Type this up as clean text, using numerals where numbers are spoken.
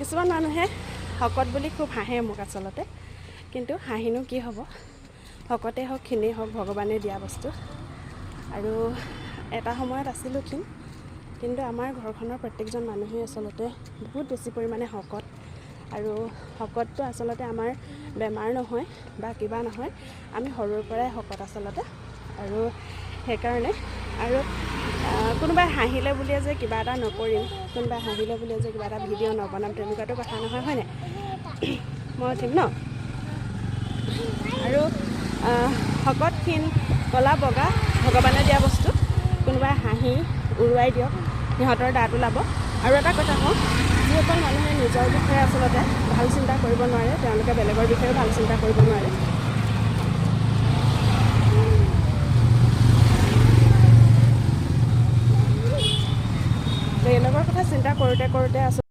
কিছুমান মানুহে শকত বুলি খুব হাঁহে মোক আচলতে, কিন্তু হাঁহিনো কি হ'ব, শকতেই হওক ক্ষীণেই হওক ভগৱানে দিয়া বস্তু। আৰু এটা সময়ত আছিলোঁ ক্ষীণ, কিন্তু আমাৰ ঘৰখনৰ প্ৰত্যেকজন মানুহেই আচলতে বহুত বেছি পৰিমাণে শকত। আৰু শকতটো আচলতে আমাৰ বেমাৰ নহয় বা কিবা নহয়, আমি সৰুৰ পৰাই শকত আচলতে। আৰু সেইকাৰণে আৰু কোনোবাই হাঁহিলে বুলিয়ে যে কিবা এটা নকৰিম, কোনোবাই হাঁহিলে বুলিয়ে যে কিবা এটা ভিডিঅ' নবনাম, তেনেকুৱাটো কথা নহয়, হয়নে? মই উঠিম ন। আৰু শকত ক্ষীণ ক'লা বগা ভগৱানে দিয়া বস্তু, কোনোবাই হাঁহি উৰুৱাই দিয়ক, সিহঁতৰ দাঁত ওলাব। আৰু এটা কথা কওঁ, যিসকল মানুহে নিজৰ বিষয়ে আচলতে ভাল চিন্তা কৰিব নোৱাৰে, তেওঁলোকে বেলেগৰ বিষয়েও ভাল চিন্তা কৰিব নোৱাৰে। বেলেগৰ কথা চিন্তা কৰোঁতে কৰোঁতে আচলতে